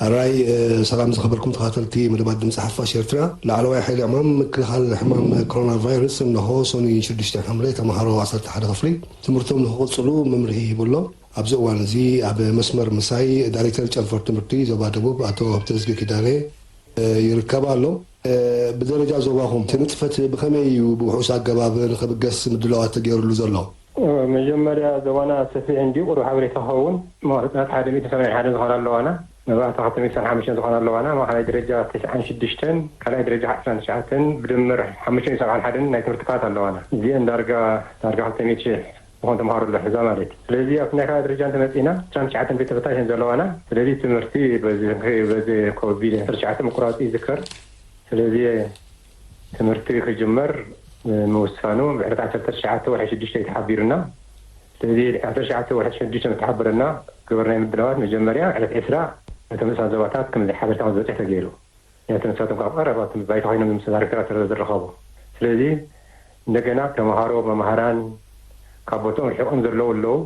ኣራይ ሰላም ዝኸበርኩም ተኸታተልቲ መደባት ድምፂ ሓፋሽ ኤርትራ፣ ላዕለዋይ ሓይሊ ዕማም ምክልኻል ሕማም ኮሮና ቫይረስ እነሆ ሰኑይ ሽዱሽተ ሓምለ ተምሃሮ ዓሰርተ ሓደ ክፍሊ ትምህርቶም ንክቕፅሉ መምርሒ ሂቡ ኣሎ። ኣብዚ እዋን እዚ ኣብ መስመር ምሳይ ዳይሬክተር ጨንፈር ትምህርቲ ዞባ ደቡብ ኣቶ ሃብተዝጊ ኪዳነ ይርከብ ኣሎ። ብደረጃ ዞባኹም እቲ ንጥፈት ብኸመይ እዩ ብውሑስ ኣገባብ ንክብገስ ምድላዋት ተገይሩሉ ዘሎ? መጀመርያ ዞባና ሰፊሕ እንዲዩ፣ ቁሩብ ሓበሬታ ክኸውን፣ መዋስጣት ሓደ ሚእቲ ሰማንያን ሓደን ዝኾና ኣለዋና፣ መባእታ ክልተ ሚእቲ ሰማንያን ሓሙሽተን ዝኾና ኣለዋና፣ ማእኸላይ ደረጃ ተስዓን ሽዱሽተን፣ ካልኣይ ደረጃ ዓሰርተ ትሽዓተን፣ ብድምር ሓሙሽተ ሚእቲ ሰብዓን ሓደን ናይ ትምህርቲ ክፍልታት ኣለዋና። እዚአን ዳርጋ ዳርጋ ክልተ ሚእቲ ሺሕ ዝኾኑ ተምሃሮ ኣሎ ሕዛ ማለት እዩ። ስለዚ ኣብቲ ናይ ካልኣይ ደረጃ እንተመፂእና ዕስራን ትሽዓተን ቤት ተፈታሽ እየን ዘለዋና። ስለዚ ትምህርቲ በዚ በዚ ኮቪድ ዓሰርተ ትሽዓተ ምቁራፁ ይዝከር። ስለዚ ትምህርቲ ክጅመር ምውሳኑ ብዕለት ዓሰርተ ትሽዓተ ወርሒ ሽዱሽተ እዩ ተሓቢሩና። ስለዚ ዓሰርተ ትሽዓተ ወርሒ ሽዱሽተ ምስ ተሓበረና፣ ግበር ናይ ምድላዋት መጀመርያ ዕለት ዕስራ ነቶም ንኡሳን ዞባታት ከም ሓበሬታ ከም ዝበፅሕ ተገይሩ። ነቲ ንሳቶም ካብ ቀረባ እቲ ባይታ ኮይኖም ምስ ዳይሬክተራት ስለ ዝረኸቡ። ስለዚ እንደገና ተምሃሮ፣ መምሃራን ካብ ቦትኦም ርሒቖም ዘለዉ ኣለዉ።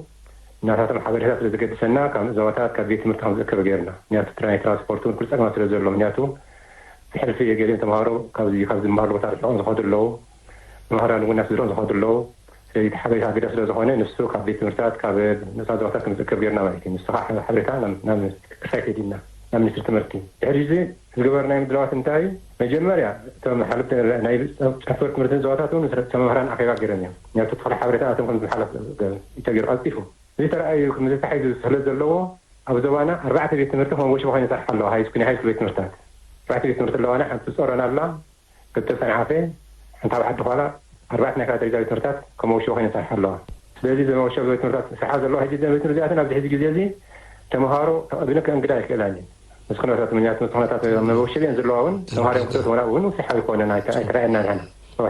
ናታቶም ሓበሬታ ስለ ዘገድሰና ካብ ዞባታት ካብ ቤት ትምህርቲ ከም ዝእከብ ገይርና። ምክንያቱ ትራ-፣ ናይ ትራንስፖርት እውን ኩሉ ጸገማት ስለ ዘሎ። ምክንያቱ ብሕልፊ ገሊኦም ተምሃሮ ካብዚ ካብ ዝመሃሩ ቦታ ርሒቖም ዝኸዱ ኣለዉ። መምህራን እውን ናብ ስድርኦም ዝኸዱ ኣለዉ። ስለዚ እቲ ሓበሬታ ግደ ስለ ዝኾነ ንሱ ካብ ቤት ትምህርትታት ካብ ንኡሳን ዞባታት ከም ዝእከብ ገይርና ማለት እዩ። ንሱ ከዓ ሓበሬታ ናብ፣ ናብ ክሳይ ከይድና ናብ ሚኒስትሪ ትምህርቲ። ድሕሪ እዚ ዝገበርናዮ ምድላዋት እንታይ እዩ? መጀመርያ እቶም ሓለፍቲ ናይ ጨንፈር ትምህርትን ዞባታት እውን ምስ ተመምህራን ኣኼባ ገይሮም እዮም። ምክንያቱ እቲ ክፍሊ ሓበሬታ ኣቶም ከም ዝመሓለፍ ተገይሩ ቀልጢፉ። እዚ ተረኣዩ ከም ዝተታሒዙ ስለ ዘለዎ ኣብ ዞባና ኣርባዕተ ቤት ትምህርቲ ከም ወሽቦ ኮይኑ ይሰርሓ ኣለዋ። ሃይስኩል፣ ናይ ሃይስኩል ቤት ትምህርትታት ኣርባዕተ ቤት ትምህርቲ ኣለዋና። ሓንቲ ጾሮና ኣላ፣ ክልተ ሰንዓፈ፣ ሓንቲ ኣብ ዓዲ ዃላ፣ ኣርባዕተ ናይ ካልኣይ ደረጃ ቤት ትምህርትታት ከም ወሽቦ ኮይነን ይሰርሓ ኣለዋ። ስለዚ እዘን ወሽቦ ቤት ትምህርትታት ዝሰርሓ ዘለዋ ሕጂ እዘን ቤት ትምህርቲ እዚኣተን ኣብዚ ሕዚ ግዜ እዚ ተምሃሮ ተቐቢለን ከእንግዳ ኣይክእላን እየን። ምስ ኩነታት ምክንያት ምስ ኩነታት መወሸቢ እየን ዘለዋ እውን ተምሃሮ እዮም ክእለት ወላ እውን ውስሕ ኣይኮነን ኣይተ-፣ ኣይተረኣየናን ንሕና።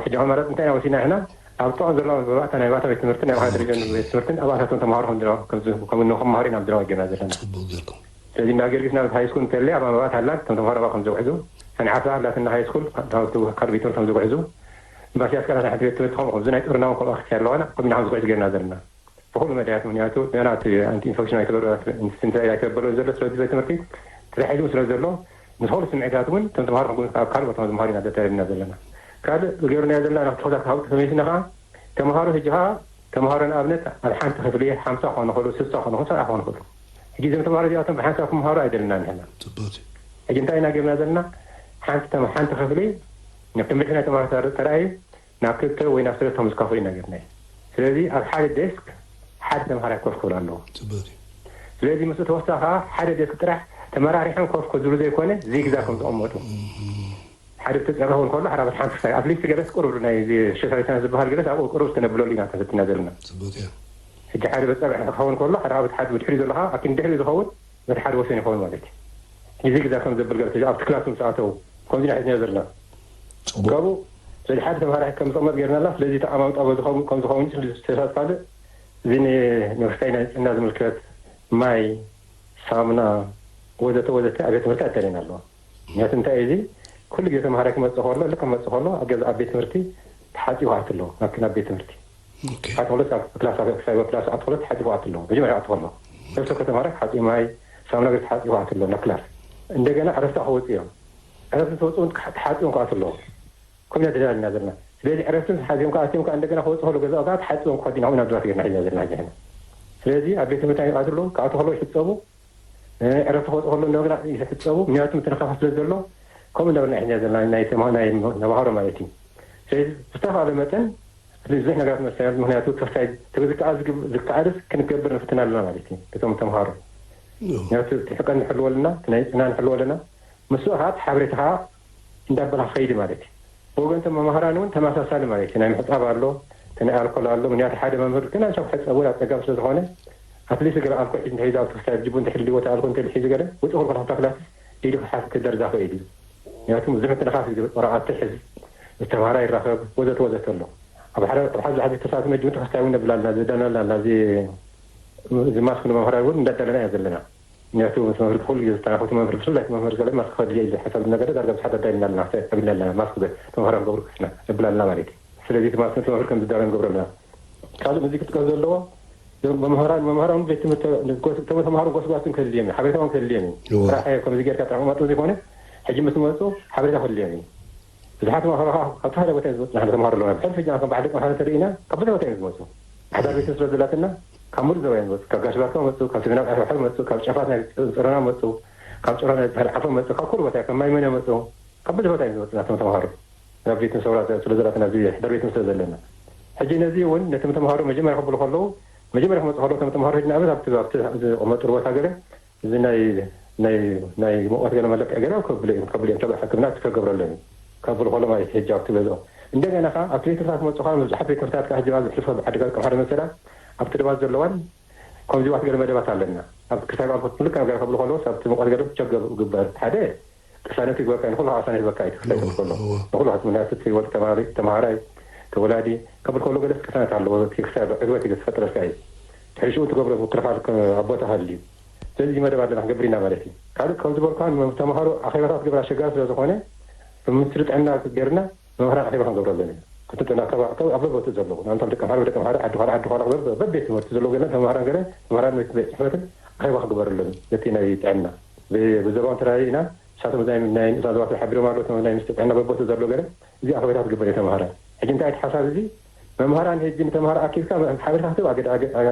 ሕጂ ኣማራፂ እንታይ ኢና ወሲድና ንሕና? ኣብ ጥቕኦም ዘለዋ መባእታ ናይ ባታ ቤት ትምህርትን ናይ ባታ ደረጃ ቤት ትምህርትን ኣብኣታቶም ተምሃሮ ከም ዝረኸቡ ከም ዝ-፣ ከም ንክመሃሩ ኢና ምድላው ጌርና ዘለና። ፅቡቅ ጌርኩም። ስለዚ እንዳ ጊዮርጊስ ናብቲ ሃይስኩል እንተለይ ኣብ መባእታ ኣላ፣ እቶም ተምሃሮ ኣብኣ ከም ዘውሕዙ፣ ሰንዓፈ ኣላትና ሃይስኩል፣ ካብ፣ ካብ ቤት ትምህርቲ ከም ዘውሕዙ፣ እምባሲ ኣስቀላት ናይ ሓንቲ ቤት ትምህርቲ ከምኡ፣ ከምዚ ናይ ጥሩና እውን ከምኣ ክፍትያ ኣለዋና፣ ከምኡ ኢና ከም ዝውሕዝ ጌርና ዘለና። ብኹሉ መዳያት፣ ምክንያቱ ገና እቲ ኣንቲ ኢንፌክሽን ኣይተበረ-፣ እንታይ ኣይተበሎ ዘሎ፣ ስለዚ ቤት ትምህርቲ ተታሒዙ ስለ ዘሎ፣ ምስ ኩሉ ስምዒታት እውን እቶም ተምሃሮ ከም ኣብ ካልእ ቦታ ዝመሃሩ ኢና ዘተዳለና ዘለና። ካልእ ገይሩና ዘለና፣ ንክትሑታት ካብ ተመሊስና ከዓ፣ ተምሃሮ ሕጂ ከዓ ተምሃሮ ንኣብነት ኣብ ሓንቲ ክፍሊ ሓምሳ ክኾኑ ይኽእሉ፣ ስሳ ክኾኑ ይኽእሉ፣ ሰብዓ ክኾኑ ይኽእሉ። ሕጂ እዞም ተምሃሮ እዚኣቶም ብሓንሳብ ክምሃሩ ኣይደለና ንሕና። ጽቡቅ እዩ። ሕጂ እንታይ ኢና ጌርና ዘለና? ሓንቲ ተም-፣ ሓንቲ ክፍሊ ንክምልሒ ናይ ተምሃሮ ተር-፣ ተራእዩ ናብ ክልተ ወይ ናብ ሰለስተ ከም ዝካፈሉ ኢና ጌርናዮ። ስለዚ ኣብ ሓደ ዴስክ ሓደ ተምሃራይ ኮፍ ክብል ኣለዎ። ጽቡቅ እዩ። ስለዚ ምስኡ ተወሳኺ ከዓ ሓደ ዴስክ ጥራሕ ተመራሪሖም ኮፍ ክዝብሉ ዘይኮነ ዚግዛግ ከም ዝቐመጡ። እም። ሓደ ብተጸብዐ ክኸውን ከሎ፣ ሓደ ኣብቲ ሓንቲ ክሳይ፣ ኣትሊስት ገለስ ቁሩብ ናይ እዚ ሶሻል ዲስታንስ ዝበሃል ገለስ ኣብኡ ቁሩብ ዝተነብለሉ ኢና ተፈቲና ዘለና። ጽቡቅ እዩ። ሕጂ ሓደ ብጸብዐ ክኸውን ከሎ፣ ሓደ ኣብቲ ሓደ ብድሕሪኡ ዘሎ ከዓ ኣብቲ ንድሕሪኡ ዝኸውን በቲ ሓደ ወሰን ይኸውን ማለት እዩ። እዚ ግዛ ከም ዘብል ገለስ ኣብቲ ክላስ ምስ ኣተው፣ ከምዚ ኢና ሒዝናዮ ዘለና። ጽቡቅ። ካብኡ፣ ስለዚ ሓደ ተምሃራይ ከም ዝቕመጥ ጌርና ኣላ፣ ስለዚ እቲ ኣማውጣ በዚ ከም፣ ከም ዝኸውን፣ ስለዚ ተሳትፋለ፣ እዚ ን-፣ ንክስታይ ናይ ጥዕና ዝምልከት ማይ፣ ሳሙና፣ ወዘተ ወዘተ ኣብ ቤት ትምህርቲ ኣዳሊና ኣለዋ። ምክንያቱ እንታይ እዩ እዚ? ኩሉ ግዜ ተምሃራይ ክመጽእ ከሎ፣ ልክ ክመጽእ ከሎ፣ ኣብ ገዛ ኣብ ቤት ትምህርቲ ተሓጺቡ ክኣቱ ኣለዎ፣ ናብቲ ናብ ቤት ትምህርቲ። ኦኬ። ኣትክልት ኣብ ክላስ፣ ኣብ ክሳይ ክላስ ኣትክልት ተሓጺቡ ክኣቱ ኣለዎ። መጀመርያ ክኣቱ ከሎ። ሰብ ሰብ ከተምሃረ ተሓጺቡ ማይ፣ ሳሙና ገይሩ ተሓጺቡ ክኣቱ ኣለዎ ናብ ክላስ። እንደገና ዕረፍቲ ክወጽኡ እዮም። ዕረፍቲ ዝወጽኡ እውን ተሓ-፣ ተሓጺቦም ክኣቱ ኣለዎ። ከምኡ ኢና ተዳሊና ዘለና። ስለዚ ዕረፍቲ ምስ ሓዚኦም ክኣትዮም ከዓ እንደገና ክወጽኡ ከሎ ገዛ ከዓ ተሓጺቦም ክኸዱ ኢና፣ ከምኡ ኢና ድራፍት ጌርና ሒዝና ዘለና ሕጂ ንሕና። ስለዚ ኣብ ቤት ትምህርቲ ኣይኣትዉ ኣለዉ፣ ክኣትዉ ከለዉ ይሕጸቡ፣ እ፣ ዕረፍቲ ክወጽኡ ከለዉ እንደገና ይሕጸቡ፣ ምክንያቱ ምትንኻፍ ስለ ዘሎ፣ ከምኡ እንዳበልና ሒዝና ዘለና ናይ ተምሃ-፣ ናይ ተምሃሮ ማለት እዩ። ስለዚ ብዝተኻእለ መጠን ብዙሕ ነገራት መሰል፣ ምክንያቱ ተስፋይ ዝከኣል ዝግብ-፣ ዝከኣልስ ክንገብር ንፍትን ኣለና ማለት እዩ። እቶም ተምሃሮ ኖ። ምክንያቱ እቲ ሕቀ ንሕልወልና፣ እቲ ናይ ጥዕና ንሕልወልና፣ ምስኡ ከዓ እቲ ሓበሬታ ከዓ እንዳበላ ከይዲ ማለት እዩ። ብወገን እቶም መማህራን እውን ተመሳሳሊ ማለት እዩ። ናይ ምሕጻብ ኣሎ፣ እቲ ናይ ኣልኮል ኣሎ። ምክንያቱ ሓደ መምህር ግን ኣንሻ ክሕጸብ እውን ኣጸጋሚ ስለ ዝኾነ፣ ኣትሊስት ገለ ኣልኮል ሒዙ እንተሒዙ፣ ኣብቲ ክሳብ ጅቡ እንተሒዙ፣ ዲቦ እቲ ኣልኮል እንተሒዙ ገለ፣ ውጽእ ክብል ከሎ፣ ክፍሊ ክላስ ኢዱ ክሓዝ ክደርዛ ክእል እዩ። ምክንያቱ ብዙሕ ምትንኻፍ እዩ። ወረቓት ትሕዝ፣ ዝተምሃራ ይራኸብ፣ ወዘተ ወዘተ ኣሎ። ኣብ ሓደ ኣብ ሓደ ዓቢ ተሳትፎ መጅምቲ ክስታይ እውን ነብላልና ዝዳናልና እዚ እዚ ማስክ ንምምሃራይ እውን እንዳዳለና ኢና ዘለና። ምክንያቱ ምስ መምህር ኩሉ ግዜ ዝተራኸብቲ መምህር ብፍላይ መምህር ገለ ማስክ ከድልየ እዩ ዝሓሰብ ነገር ዳርጋ ብዙሓት ኣዳይልና ኣለና። ክሳይ ኣቢልና ኣለና ማስክ ተምሃራ ክገብሩ ክስና የብላልና ማለት እዩ። ስለዚ እቲ ማስክ መምህር ከም ዝዳለ ንገብሮ ኣለና። ካልእ ምዚ ክጥቀስ ዘለዎ መምህራን መምህራን ቤት ትምህርቲ ተምሃሮ ጎስጓስን ከድልዮም እዩ፣ ሓበሬታውን ከድልዮም እዩ። ጥራሕ ከምዚ ጌርካ ጥራሕ መጡ ዘይኮነ ሕጂ ምስ መፁ ሓበሬታ ከድልዮም እዩ። ብዙሓት ተምሃሮ ከዓ ካብ ተፈለ ቦታ እዮም ዝመፁ። ንሕና ተምሃሮ ኣለና ብሕልፊ ጃ ከም ባዕዲ መሓረ ተርእና ካብ ብዙ ቦታ እዮም ዝመፁ። ኣሕዳር ቤት ስለ ዘላትና ካብ ሙሉእ ዘባ እዮም ዝመፁ። ካብ ጋሽ ባርካ መፁ፣ ካብ ሰሜናዊ ቃሕባሕር መፁ፣ ካብ ጨፋት ናይ ፅረና መፁ፣ ካብ ጭራ ናይ ፀርዓፎ መፁ፣ ካብ ኩሉ ቦታ ካብ ማይመነ መፁ፣ ካብ ብዙ ቦታ እዮም ዝመፁ ናቶም ተምሃሮ። ናብ ቤት ምሰውራ ስለ ዘላትና እዚ ሕደር ቤት ስለ ዘለና ሕጂ ነዚ እውን ነቶም ተምሃሮ መጀመርያ ክብሉ ከለዉ መጀመርያ ክመፁ ከለዉ ቶም ተምሃሮ ሕጂ ንኣብነት ኣብቲ ኣብቲ ዝቐመጡሉ ቦታ ገለ እዚ ናይ ናይ ናይ ሙቐት ገለ መለክዒ ገለ ከብሉ እዮም ከብሉ እዮም ተባዕ ሕክምና ክገብረሎም እዩ ከብሉ ከሎ ማለት ሕጂ ኣብቲ ገዝኦም እንደገና ከዓ ኣብቲ ቤት ትምህርታት ክመፁ ከዓ መብዛሕት ቤት ትምህርታት ከዓ ሕጂ ኣብዚ ሕልፈ ብሓደጋ ከም ሓደ መሰላ ኣብቲ ድባት ዘለዋን ከምዚዋት ገለ መደባት ኣለና ኣብ ክሳብ ኣብ ልክዕ ነገር ከብሉ ከለዎ ኣብቲ ሙቐት ገለ ቸገ ግበር ሓደ ቅሳነት ይግበካ ንኩሉ ቅሳነት ይግበካ እዩ ትክክል ከሎ ንኩሉ ምክንያቱ እቲ ወዲ ተማሪ ተማሃራይ ተወላዲ ከብል ከሎ ገለ ቅሳነት ኣለዎ ክሳብ ዕግበት እዩ ዝፈጥረልካ እዩ ትሕሽኡ ትገብሮ ምክልኻል ኣቦታ ሃልዩ ስለዚ መደብ ኣለና ክንገብር ኢና ማለት እዩ ካልእ ከም ዝበልኳ ተምሃሮ ኣኼባታት ግብር ኣሸጋሪ ስለ ዝኾነ ብምኒስትሪ ጥዕና ገርና መምሃራን ኣኼባ ክንገብረሎም ኢና ክትጥና ኣብ በቦቱ ዘለዉ ንኣምሳል ደቂ ምሓረ ደቂ ምሓረ ዓዲ ኳላ ዓዲ ኳላ ክበር በቤት ትምህርቲ ዘለዉ ገለ ተምሃራን ገለ ተምሃራን ቤት ፅሕፈትን ኣኼባ ክግበረሎም ነቲ ናይ ጥዕና ብዘባውን ተራይ ኢና ንሳቶም ናይ ናይ ንኡሳን ዞባታት ሓቢሮም ኣለዉ እቶም ናይ ሚኒስትሪ ጥዕና በቦቱ ዘሎ ገለ እዚ ኣኼባታት ክግበር እዩ ተምሃራን ሕጂ እንታይ እቲ ሓሳብ እዚ መምሃራን ሕጂ ንተምሃሮ ኣኪብካ ሓበሬታ ክትብ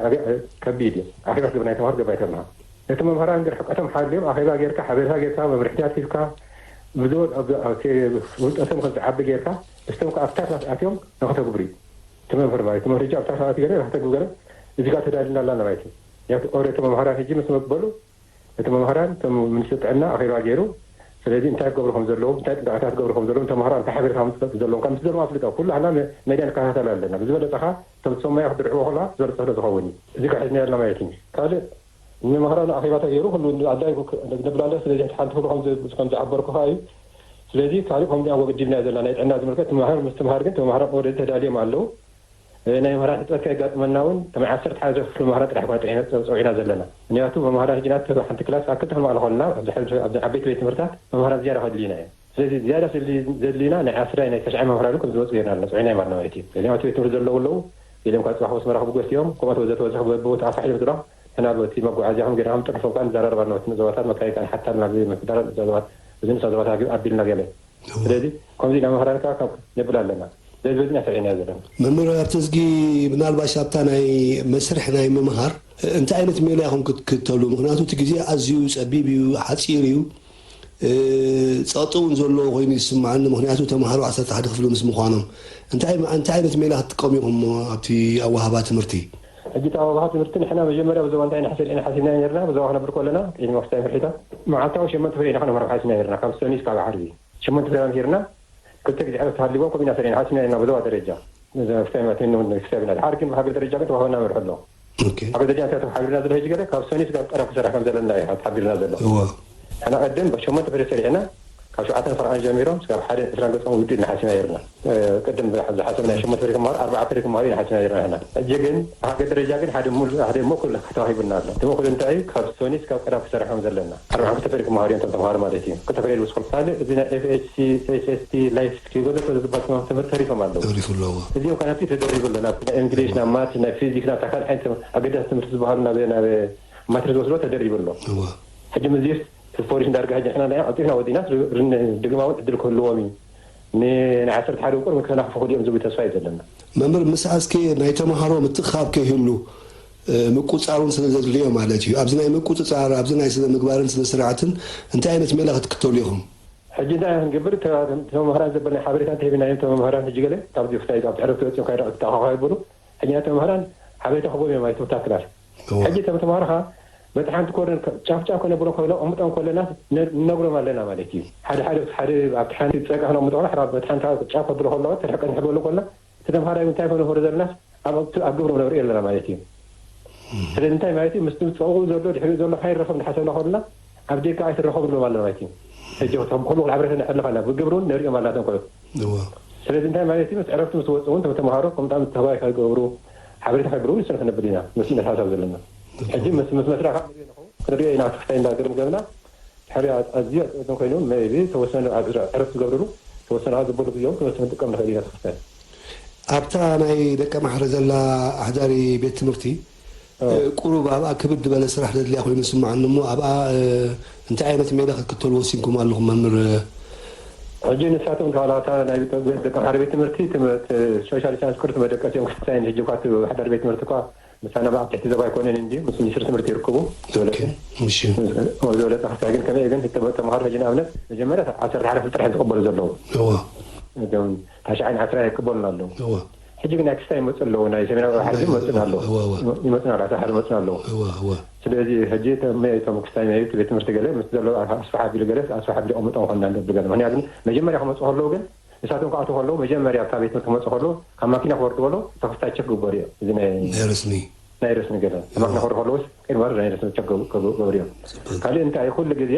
ከቢድ እዩ ኣኼባ ክትግበር ናይ ተምሃሮ ገባይ ተምሃር ነቲ መምሃራን ግን ሕቀቶም ሓልዮም ኣኼባ ጌርካ ሓበሬታ ጌርካ መምርሕታት ሂብካ ብዙ ውልቀቶም ከም ዝዓቢ ጌርካ እስቶም ከዓ ኣብታት ኣትዮም ንክተግብሩ እዩ እቲ መምህር ማለት መምህር ሕጂ ኣብታት ኣትዩ ገለ ንክተግብሩ ገለ እዚ ከዓ ተዳልና ኣላ ማለት እዩ ምክንያቱ ኦሬቶ መምሃራን ሕጂ ምስ መበሉ እቲ መምሃራን እቶም ሚኒስትሪ ጥዕና ኣኼባ ገይሩ ስለዚ እንታይ ክገብሩ ከም ዘለዎም እንታይ ጥንቃቄታት ክገብሩ ከም ዘለዎም ተምሃሮ እንታይ ሓበሬታ ከም ዝፈልጡ ዘለዎም ካብ ምስ ዘለዎም ኣፍልጦ ኩሉ ሓና ሜድያ ንከታተል ኣለና ብዝበለፀ ከዓ እቶም ዝሰማዮ ክድርዕዎ ከለዋ ዝበለፀ ስለ ዝኸውን እዩ እዚ ከዓ ሒዝና ያልና ማለት እዩ ካልእ ንመምህራን ኣኼባ ተገይሩ ኩሉ ኣዳይ ነብላለ ስለዚ ሓንቲ ኩሉ ከም ዝዓበርኩ ከዓ እዩ ስለዚ ካልእ ከምዚ ኣወግዲብና ዘለና ናይ ጥዕና ዝምልከት መምህር ምስትምሃር ግን ተመሃሮ ኦረዲ ተዳልዮም ኣለዉ ናይ መምህራን ሕፅረት ከየጋጥመና እውን ከም ዓሰርተ ሓደ ክፍሊ መምህራን ጥራሕ ኮነ ፀውዒና ዘለና ምክንያቱ መምህራን ሕጂ ናት ሓንቲ ክላስ ኣብ ክልተ ክንመቕለ ከለና ኣብዚ ዓበይቲ ቤት ትምህርታት መምህራን ዝያዳ ከድልዩና እዮም ስለዚ ዝያዳ ዘድልዩና ናይ ዓስራይ ናይ ተሽዓይ መምህራን ከም ዝመፁ ጌርና ኣለና ፀውዒና ማለት እዩ እዚኦም ቤት ትምህርቲ ዘለዉ ኣለዉ ገሊኦም ካብ ፅባሕ ወስመራ ክብገሱ እዮም ከምኦት ወዘተ ወዘተ በቦታ ኣፋሒሎም ዝረኹ ሕና በቲ መጓዓዝያ ከም ገይርና ከም ጥርፎም ከዓ ንዘራረብ ኣለና እቲ ዞባታት መካይን ከዓ ንሓታል ናብዚ ምምሕዳር ዞባታት እዚ ንሳ ዞባታት ኣቢልና ገለ ስለዚ ከምዚ ኢና መምህራን ከዓ ካብ ነብል ኣለና ስለዚ በዚ ኢና ስዒና ዘለና መምህር ኣብቲ እዝጊ ምናልባሽ ኣብታ ናይ መስርሕ ናይ ምምሃር እንታይ ዓይነት ሜላ ኢኹም ክትክተሉ ምክንያቱ እቲ ግዜ ኣዝዩ ፀቢብ እዩ ሓፂር እዩ ፀቕጢ እውን ዘለዎ ኮይኑ ይስምዓኒ ምክንያቱ ተምሃሮ ዓሰርተ ሓደ ክፍሊ ምስ ምዃኖም እንታይ እንታይ ዓይነት ሜላ ክትጥቀሙ ኢኹም ኣብቲ ኣወሃባ ትምህርቲ ሕጂ እቲ ኣወሃባ ትምህርቲ ንሕና መጀመርያ ብዞባ እንታይ ንሕሰል ኢና ሓሲብና ነርና ብዞባ ክነብር ከለና ቅድሚ ክስታይ ምርሒታት መዓልታዊ ሸመንተ ፍሬ ኢና ከነምህር ሓሲብና ነርና ካብ ሰኑይ እስካብ ዓርቢ ሸመንተ ፍሬ ምሂርና ክልተ ግዜ ዕረፍቲ ሃልይዎም ከምኡ ኢና ሰሪዕና ሓሲብና ኢና ብዞባ ደረጃ ክስታይ ክስታይ ኢና ድሓር ግን ብሃገር ደረጃ ግን ተዋህበና መርሑ ኣሎ ሃገር ደረጃ እንታይ ተሓቢርና ዘሎ ሕጂ ገለ ካብ ሰኑይ እስካብ ቀረብ ክሰርሕ ከም ዘለና እዩ ተሓቢርና ዘሎ ሕና ቀድም ብሸሞንተ ፍሬ ሰሪዕና ካብ ሸውዓተን ፈረቓን ጀሚሮም ስጋብ ሓደ ዕስራን ገጾም ውድእ ንሓሲብና ነርና ቅድም ዝሓሰብና ሸሞንተ ፍሬ ክመሃሩ ኣርባዓ ፍሬ ክመሃሩ ኢና ሓሲብና ነርና ሕና ሕጂ ግን ብሃገር ደረጃ ግን ሓደ ሙሉ ሓደ መኩል ተዋሂቡና ኣሎ እቲ መኩል እንታይ እዩ ካብ ሰኑይ እስካብ ቀዳም ክሰርሕ ከም ዘለና ኣርባዓ ክልተ ፍሬ ክመሃሩ እዮም ተምሃሩ ማለት እዩ ክልተ ፍሬ ልውስኹ ካልእ እዚ ናይ ኤፍኤችሲ ኤስኤስቲ ላይፍ ስኪል ወዘተ ዝበሃል ትምህርቲ ተሪፎም ኣለዉ ተሪፉ ኣለዎ እዚኦም ከዓ ናብቲ ተደሪቡ ኣሎ ናብ ናይ እንግሊሽ ናብ ማት ናይ ፊዚክስ ናብታ ካልእ ዓይነት ኣገዳሲ ትምህርቲ ዝበሃሉ ናብ ናብ ማትሪክ ዝወስዶ ተደሪቡ ኣሎ ሕጂ ምዚስ ፖሊስ እንዳርጋ ሕጂ ንሕና ናይ ቀልጢፍና ወዲና ድግማውን ዕድል ክህልዎም እዩ ንዓሰርተ ሓደ ቁር ከናኽፉ ክልኦም ዝብል ተስፋ እዩ ዘለና መምህር ምስ ኣስኬ ናይ ተምሃሮ ምትእኻብ ከይህሉ ምቁፃር እውን ስለ ዘድልዮ ማለት እዩ ኣብዚ ናይ ምቁፅፃር ኣብዚ ናይ ስነ ምግባርን ስነ ስርዓትን እንታይ ዓይነት ሜላ ክትክተሉ ኢኹም ሕጂ እንታይ ክንገብር ተመምህራን ዘበል ናይ ሓበሬታ እንተሂብና እዮም ተመምህራን ሕጂ ገለ ካብዚ ክሳይ ኣብ ዕረፍቲ ወፂኦም ካይዳ ክተኣኻኸ ይብሉ ሕጂ ናይ ተመምህራን ሓበሬታ ክቦም እዮም ኣይትውታ ክላስ ሕጂ ተም ተምሃሮኻ በቲ ሓንቲ ኮርን ጫፍ ጫፍ ከነብሎ ኮይኖ ቅምጦም ከለና ንነግሮም ኣለና ማለት እዩ ሓደ ሓደ ሓደ ኣብቲ ሓንቲ ፀጋ ክነምጦ በቲ ሓንቲ ጫፍ ከብሎ ከለዋ ተርሕቀ ንሕበሉ ከለና እቲ ተምሃራይ እንታይ ከነፈሩ ዘለና ኣብ ኣብ ግብሮም ነርኢ ኣለና ማለት እዩ ስለዚ እንታይ ማለት እዩ ምስ ፀቕኡ ዘሎ ድሕሪኡ ዘሎ ካይረኸብ ንሓሰብና ከለና ኣብ ዴጋ ኣይትረኸቡ ንብሎም ኣለና ማለት እዩ ሕጂ ከም ኩሉ ሓበሬታ ነሕልፍ ኣላ። ብግብሪ እውን ነሪኦም ኣላቶም ቆልዑ። እዋ። ስለዚ እንታይ ማለት እዩ? ምስ ዕረፍቲ ምስ ወፁ እውን እቶም ተምሃሮ ከምታ ምስ ተባይ ከገብሩ፣ ሓበሬታ ከገብሩ ንስን ክነብል ኢና። ምስ ነሳሳብ ዘለና። ሕጂ ምስ፣ ምስ መስራኻ ክንሪኦ ኢና። ክፍታይ እንዳገርም ገብና። ሕሪ ኣዝዩ ኣፅብቶም ኮይኑ፣ maybe ተወሰነ ኣብ ዕረ-፣ ዕረፍቲ ዝገብርሉ፣ ተወሰነ ኣብ ዝበሉ ግዜኦም ተወሰነ ጥቀም ንኽእል ኢና። ክፍታይ። ኣብታ ናይ ደቀ ማሕረ ዘላ ኣሕዳሪ ቤት ትምህርቲ፣ እ። እ፣ ቁሩብ ኣብኣ ክብድ ዝበለ ስራሕ ዘድልያ ኮይኑ ይስምዓኒ እሞ፣ ኣብኣ፣ እ፣ እንታይ ዓይነት ሜላ ክትክተሉ ወሲንኩም ኣለኹም መምህር? ሕጂ ንሳቶም ተባላታ ናይ ቤት-፣ ደቀ ማሕረ ቤት ትምህርቲ ትምህርቲ ሶሻል ሳይንስ ቁርሲ መደቀሲ እዮም ክሳይን። ሕጂ እኳ እቲ ኣሕዳሪ ቤት ትምህርቲ እኳ ምሳና ኣብ ትሕቲ ዞባ ኣይኮነን እንዲ ምስ ሚኒስትሪ ትምህርቲ ይርከቡ። ኦኬ፣ እሺ። ዝበለጸ ክሳይ ግን ከመይ ግን ተመ-፣ ተምሃሮ ሕጂ ንኣብነት መጀመርያ ዓሰርተ ሓደ ክፍሊ ጥራሕ ዝቕበሉ ዘለዉ። እዋ። እቶም ታሽዓን ዓስራን ኣይቅበሉን ኣለዉ። እዋ። ሕጂ ግን ናይ ክስታይ ይመጹ ኣለዉ። ናይ ሰሜናዊ ባሕሪ እዋ፣ ይመጹና ኣለዉ። እዋ፣ እዋ። ይመጹና ኣለዉ። ዓሰርተ ሓደ ይመጹና ኣለዉ። እዋ፣ እዋ። ስለዚ ሕጂ እቶም፣ እቶም ክስታይ ናይ ቤት ትምህርቲ ገለ ምስ ዘሎ ኣስፋሕ ኣቢሉ ገለ ኣስፋሕ ኣቢሉ ይቐምጦም ኾንና ንብል ገለ። ምኽንያቱ ግን መጀመርያ ክመጹ ከለዉ ግን ንሳቶም ክኣትዉ ከለዉ መጀመርያ ካብ ቤት ትምህርቲ ክመጹ ከለዉ ካብ ማኪና ክወርዱ ከለዉ እቲ ክስታይ ቸክ ክግበሩ እዮም። እዚ ናይ ናይ ረስኒ። ናይ ረስኒ ገለ። ካብ ማኪና እዋ። ክወርዱ ከለዉስ ቅድሚ ወርድ ናይ ረስኒ ቸክ ክገብ-፣ ክገብ-፣ ክገብሩ እዮም። ጽቡቅ። ካልእ እንታይ ኩሉ ግዜ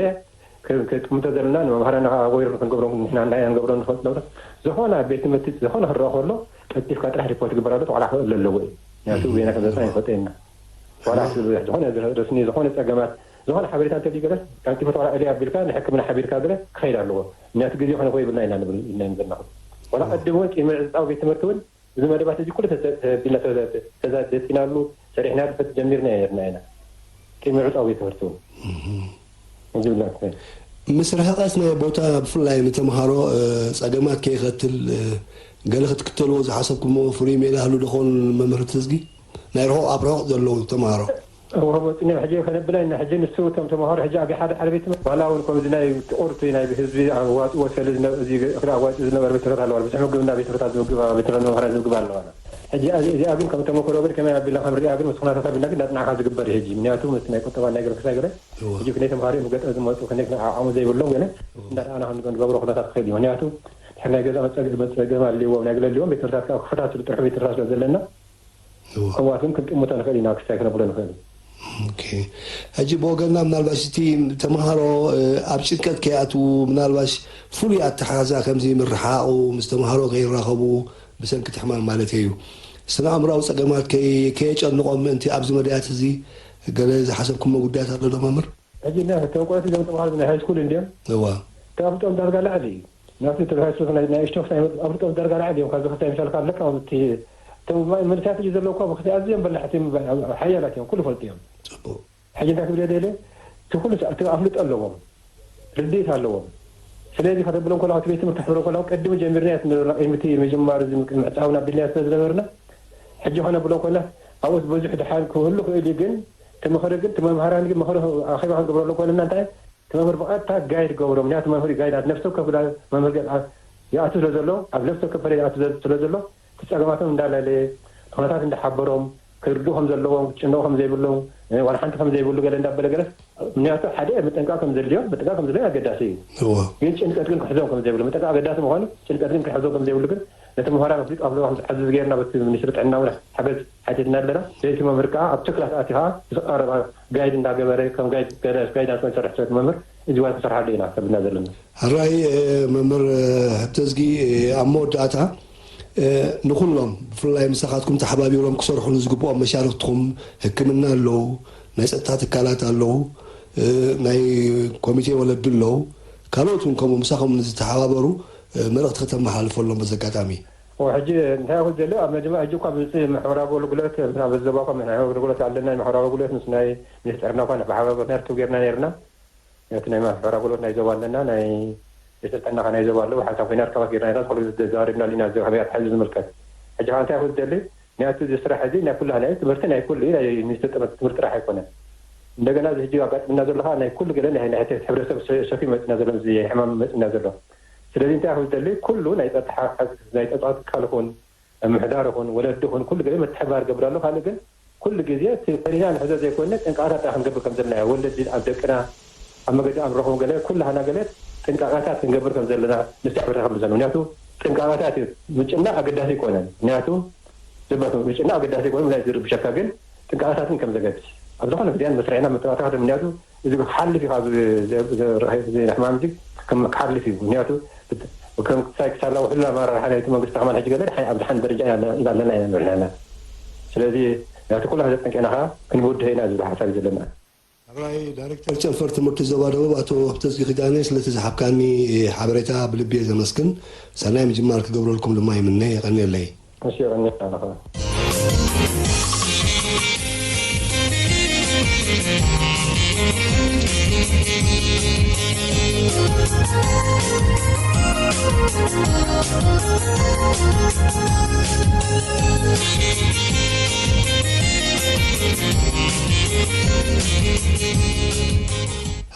ከ-፣ ከጥምቶ ዘለና ንመምሃራና ከዓ ኣወይሩ ክንገብሮም ንሕና እንታይ ክንገብሮም ንፈልጥ ነበር። ዝኾነ ኣብ ቤት ትምህርቲ ዝኾነ ክረኣ ከሎ ቀልጢፍካ ጥራሕ ሪፖርት ግበር ኣሎ፣ ዋላ ክእል ኣለዎ እዩ። ምክንያቱ እም። በየና ከም ዘጥና ይፈልጠ ኢና። ዋላ እዋ። ስ-፣ ዝኾነ ረስኒ፣ ዝኾነ ጸገማት፣ ዝኾነ ሓበሬታ እንተልዩ ገለስ ቀልጢፉ ዋላ እልያ ኣቢልካ ንሕክምና ሓቢርካ ገለ ክኸይድ ኣለዎ። ምክንያቱ ግዜ ኮነ ይብልና ኢና ንብል፣ ኢና ንብል ኣለኹ። ዋላ እዋ። ቀድሞ እውን ቅድሚ ዕጻው ቤት ትምህርቲ እውን እዚ መደባት እዚ ኩሉ ተተ-፣ ተቢልና ተዘ-፣ ተዘ-፣ ዘቲናሉ፣ ሰሪሕናሉ፣ ፈት ጀሚርና ነርና ኢና። ቅድሚ ዕጻው ቤት ትምህርቲ እውን። እም። ዝብላትነ። ምስ ርሕቀት ናይ ቦታ ብፍላይ ንተምሃሮ፣ እ፣ ጸገማት ከየኸትል፣ እ፣ ገለ ክትክተልዎ ዝሓሰብኩሞ ፍሉይ ሜላ ህሉ ዶ ኾን መምህር ትዝጊ? ናይ ርሑቕ፣ ኣብ ርሑቕ ዘለዉ ተምሃሮ። እዎ፣ መጽእና ሕጂ ከነብላ ኢና። ሕጂ ንሱ እቶም ተምሃሮ ሕጂ ኣብ ሓደ ሓደ ቤት ትምህርቲ ዋላ እውን ከምዚ ናይ ቁርሲ ናይ ብህዝቢ ኣዋጽኦ ሰለ ዝነ-፣ እዚ እኽሊ ኣዋጽኦ ዝነበረ ቤት ትምህርታት ኣለዋ። ብዙሕ ምግቢ እንዳ ቤት ትምህርታት ዝምግብ፣ ቤት ትምህርታት መምሃራን ዝምግብ ኣለዋ። ሕጂ እዚ፣ እዚኣ ግን ከም ተመክሮ ግን ከመይ ኣቢልና ከም ርኣ ግን ምስ ኩነታት ኣቢልና ግን እናጽናዕካ ዝግበር እዩ ሕጂ። ምክንያቱ ምስ ናይ ቁጠባ ናይ ገለ ክሳይ ገለ እወ። ሕጂ ክንደይ ተምሃሮ እዮም ገጠር ዝመጹ፣ ክንደይ ዓቕሚ ዘይብሎም ገለ እወ። እንዳረኣና ክንገብሮ ኩነታት ክኽእል እዩ። ምክንያቱ ድሕሪ ናይ ገዛ መጸገ-፣ መጸገም ኣልዎም፣ ናይ ገለ ኣልዎም ቤት ትምህርታት ከዓ ክፈታትሉ ጥርሑ ቤት ትምህርታት ስለ ዘለና እወ። ከምኡዋት እውን ክንጥምቶ ንኽእል ኢና፣ ክስታይ ክነብሎ ንኽእል። ኦኬ። ሕጂ ብወገንና ምናልባሽ እቲ ተምሃሮ፣ እ፣ ኣብ ጭንቀት ከይኣትዉ፣ ምናልባሽ ፍሉይ ኣተሓሕዛ ከምዚ ምርሓቑ፣ ምስ ተምሃሮ ከይራኸቡ፣ ብሰንኪ እቲ ሕማም ማለተይ እዩ። ስነ ኣእምሮኣዊ ጸገማት ከይ-፣ ከየጨንቖም ምእንቲ ኣብዚ መዳያት እዚ ገለ ዝሓሰብኩሞ ጉዳያት ኣሎ ዶ መምህር? ሕጂ እና እቶም ቆልዑት እዞም ተምሃሮ ናይ ሃይስኩል እንድዮም። እዋ። ካብ ኣፍልጦኦም ዳርጋ ላዕሊ እዩ። ናቱ እቲ ሃይስኩል ናይ፣ ናይ እሽቶ ክሳይ ኣፍልጦኦም ዳርጋ ላዕሊ እዮም። ካብዚ ክሳይ ምሻል ካብ ለካ እቲ፣ እቶም መንእሰያት እዩ ዘለዉ እኮ ብክሳይ ኣዝዮም በላሕቲ እዮም፣ ሓያላት እዮም፣ ኩሉ ፈልጡ እዮም። ጽቡቕ። ሕጂ እንታይ ክብል እየ ደልየ? እቲ ኩሉ ሰ-፣ እቲ ኣፍልጦ ኣለዎም፣ ርድኢት ኣለዎም። ስለዚ ከተብሎም ከለኻ፣ እቲ ቤት ትምህርቲ ክትብሎም ከለኻ፣ ቅድሚ ጀሚርናዮ ስለ ዝነበርና፣ ቅድሚ እቲ ምጅማር እዚ ምዕጻውና ኣቢልናዮ ስለ ዝነበርና፣ ሕጂ ከነብሎም ከለና፣ ኣብኡስ ብዙሕ ድሓን ክህሉ ክእል እዩ፣ ግን እቲ ምኽሪ ግን፣ እቲ መምሃራን ግን ምኽሪ ኣኼባ ክንገብረሎም ከለና፣ እንታይ እቲ መምህር ብቐጥታ ጋይድ ገብሮ፣ ምክንያቱ መምህር ጋይድ ኣብ ነፍሲ ወከፍ መምህር ገ-፣ ይኣቱ ስለ ዘሎ፣ ኣብ ነፍሲ ወከፍ ፐሬድ ይኣቱ ስለ ዘሎ፣ እቲ ጸገማቶም እንዳለለየ፣ ኩነታት እንዳሓበሮም፣ ክርድኡ ከም ዘለዎም፣ ክጭነቑ ከም ዘይብሎም፣ እ፣ ዋላ ሓንቲ ከም ዘይብሉ ገለ እንዳበለ ገለስ፣ ምክንያቱ ሓደ ምጥንቃቕ ከም ዘድልዮ፣ ምጥንቃቕ ከም ዘድልዮ ኣገዳሲ እዩ። እወ። ግን ጭንቀት ግን ክሕዞም ከም ዘይብሉ፣ ምጥንቃቕ ኣገዳሲ ምዃኑ፣ ጭንቀት ግን ክሕዞም ከም ዘይብሉ ግን ነቲ ምሁራን ኣፍሊጡ ኣብ ለዋህ ዝሕዝዝ ጌርና በቲ ሚኒስትሪ ጥዕና እውን ሓገዝ ሓቲትና ኣለና። ስለዚ መምህር ከዓ ኣብቲ ክላስ ኣቲኻ ብቐረባ ጋይድ እንዳገበረ፣ ከም ጋይድ፣ ጋይዳንስ፣ ጋይዳንስ ናይ ዝሰርሕ ሰብ መምህር እዚ ዋላ ክሰርሓሉ ኢና ከብልና ዘለና። ሕራይ፣ እ፣ መምህር፣ እ፣ ሃብተዝጊ፣ እ፣ ኣብ መወዳእታ፣ እ፣ ንኹሎም ብፍላይ ምሳኻትኩም ተሓባቢሮም ክሰርሑ ንዝግብኦም መሻርኽትኹም፣ ሕክምና ኣለዉ፣ ናይ ጸጥታ ትካላት ኣለዉ፣ እ፣ ናይ ኮሚቴ ወለዲ ኣለዉ፣ ካልኦት እውን ከምኡ ምሳኹም ንዝተሓባበሩ፣ እ፣ መልእኽቲ ከተመሓላልፈሎም በዚ ኣጋጣሚ። ኦ፣ ሕጂ እንታይ ይኹን ዘሎ፣ ኣብ መጀመርያ ሕጂ እኳ ብዚ ማሕበራዊ ኣገልግሎት፣ ኣብ ዞባ እኳ ማሕበራዊ ኣገልግሎት ኣለና፣ ማሕበራዊ ኣገልግሎት ምስ ናይ ሚኒስትሪ ጥዕና እኳ ማሕበራዊ ኣገልግሎት ርክብ ጌርና ነይርና። ነቲ ናይ ማሕበራዊ ኣገልግሎት ናይ ዞባ ኣለና፣ ናይ ሚኒስትሪ ጥዕና ኸ ናይ ዞባ ኣለዉ፣ ሓንሳብ ኮይና ርክባት ጌርና ነይርና፣ ኩሉ ዘዛሪብና ኣለና፣ እዚ ከመይ ኣትሓዚ ዝምልከት። ሕጂ ኸዓ እንታይ ይኹን ዝደሊ፣ ምክንያቱ እዚ ስራሕ እዚ ናይ ኩላህና እዩ፣ ትምህርቲ ናይ ኩሉ እዩ፣ ናይ ሚኒስትሪ ጥዕና ትምህርቲ ጥራሕ ኣይኮነን። እንደገና እዚ ሕጂ ኣጋጢምና ዘሎ ኸዓ ናይ ኩሉ ገለ ናይ፣ ናይ ሕብረተሰብ ሰ-፣ ሰፊ መፂና ዘሎ፣ እዚ ሕማም መፂና ዘሎ። ስለዚ እንታይ ይኹን ዝደሊ፣ ኩሉ ናይ ጸጥታ ሓ-፣ ናይ ጸጥታ ትካል ይኹን፣ ምምሕዳር ይኹን፣ ወለዲ ይኹን፣ ኩሉ ገለ ምትሕብባር ገብር ኣሎ። ካልእ ግን ኩሉ ግዜ እቲ ፈሪና ንሕዞ ዘይኮነ ጥንቃቐታት ጥራሕ ክንገብር ከም ዘለና፣ ወለዲ ኣብ ደቅና፣ ኣብ መገዲ ኣምርኹም ገለ፣ ኩላህና ገለ ጥንቃቐታት ክንገብር ከም ዘለና ንስዕብና ከም ዘለና። ምክንያቱ ጥንቃቐታት እዩ። ምጭናቕ ኣገዳሲ ኣይኮነን። ምክንያቱ ዘበቱ ምጭናቕ ኣገዳሲ ኣይኮነን፣ ምክንያቱ ዝርብሸካ ግን ጥንቃቐታትን ከም ዘገድስ። ኣብ ዝኾነ ግዜን መስርዕና ምጥንቃቕታት፣ ምክንያቱ እዚ ክሓልፍ እዩ ካብ ዝ-፣ ዝ-፣ ዝ-፣ እዚ ሕማም እዚ ክም-፣ ክሓልፍ እዩ። ምክንያቱ፣ እት-፣ ከም ክሳይ ክሳላ ውሕሉል ኣመራርሓ ናይቲ መንግስቲ ከማን ሕጂ ገለ ድሓን ኣብ ድሓን ደረጃ ኢና፣ ኢና ኣለና ኢና ንብል ኣለና። ስለዚ፣ ናቲ ኩሉ ሕዘ ጠንቂቕና ኸዓ ክንብድሆ ኢና ዝብል ሓሳብ እዩ ዘለና። ሓብራይ ዳይሬክተር ጨንፈር ትምህርቲ ዞባ ደቡብ ኣቶ ሃብተዝጊ ኪዳነ፣ ስለቲ ዝሃብካኒ ሓበሬታ ብልቢ እየ ዘመስግን። ሰናይ ምጅማር ክገብረልኩም ድማ ይምነ። የቐንየለይ። እሺ፣ የቐንየልና።